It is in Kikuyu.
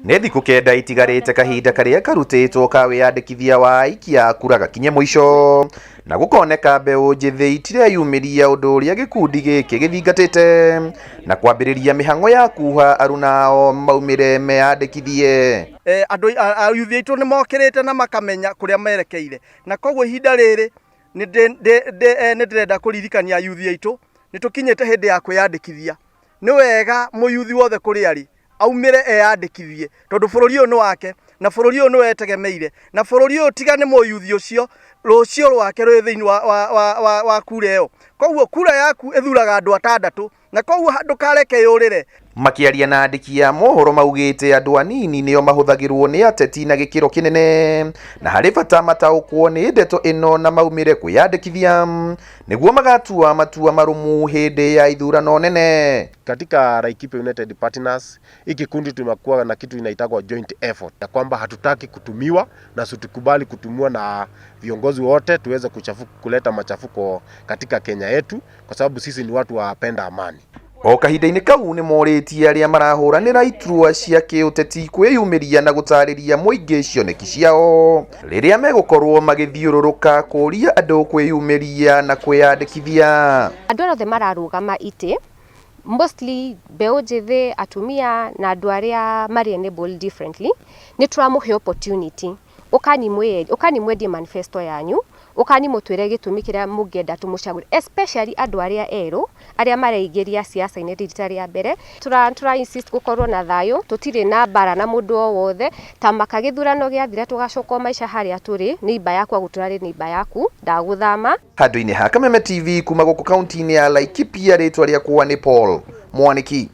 Nĩ thikũ kenda itigarĩte kahinda karĩa karutĩtwo ka wĩyandĩkithia wa aikia a kura gakinye mũico, na gũkoneka mbeũ njĩthĩ itireyumĩria ũndũ ũrĩa gĩkundi gĩkĩ gĩthingatĩte na kwambĩrĩria mĩhang'o ya kuha aruna ao maumĩre meyandĩkithie. Andũ ayuthi aitũ nĩ mokĩrĩte na makamenya kũrĩa merekeire, na koguo ihinda rĩrĩ nĩ ndĩrenda kũririkania ayuthi aitũ nĩ tũkinyĩte hĩndĩ ya kwĩyandĩkithia. Nĩ wega mũyuthi wothe kũrĩa arĩ aumĩre eyandĩkithie tondũ bũrũri ũyũ nĩ wake na bũrũri ũyũ nĩwe etegemeire na bũrũri ũyũ tiga nĩ mũyuthi ũcio rũciũ rwake rwĩ thĩinĩ wa, wa, wa, wa, wa kura ĩyo. Koguo kura yaku ĩthuraga andũ atandatũ na koguo ndũkareke yũrĩre. Makĩaria na andĩki a mohoro maugĩte andũ anini nĩo mahũthagĩrwo nĩ ateti na gĩkĩro kĩnene na harĩ bata mataũkwo nĩ ndeto ĩno na maumĩre kwĩyandĩkithia nĩguo magatua matua marũmu hĩndĩ ya ithurano nene. Katika Laikipia United Partners, hii kikundi tumekuwa na kitu inaitagwa joint effort, ya kwamba hatutaki kutumiwa na situkubali kutumiwa na viongozi wote tuweze kuleta machafuko katika Kenya yetu, kwa sababu sisi ni watu wapenda amani. O kahinda-inĩ kau nĩ morĩtie arĩa marahũranĩra iturwa cia kĩũteti kwĩyumĩria na gũtarĩria mũingĩ cioneki ciao rĩrĩa megũkorwo magĩthiũrũrũka kũria andũ kwĩyumĩria na kwĩyandĩkithia. Andũ arĩa othe mararũgama itĩ, mostly mbeũ njĩthĩ, atumia na andũ arĩa marĩ enabled differently, nĩ tũramũhe opportunity. Ũkani mwendie manifesto yanyu, ũkani mũtwĩre gĩtũmi kĩrĩa mũngĩenda tũmũcagũre, especially andũ arĩa erũ arĩa mareingĩria siasa-inĩ rita rĩa mbere. Tũra insist gũkorwo na thayũ, tũtirĩ na mbara na mũndũ o wothe, ta maka gĩthurano gĩathira tũgacoka o maica harĩa tũrĩ, neighbour yakwa gũtũra rĩ neighbour yaku, ndagũthama. Handũ-inĩ ha Kameme TV kuma gũkũ kaunti-inĩ ya Laikipia, rĩtwa rĩakwa nĩ Paul Mwaniki.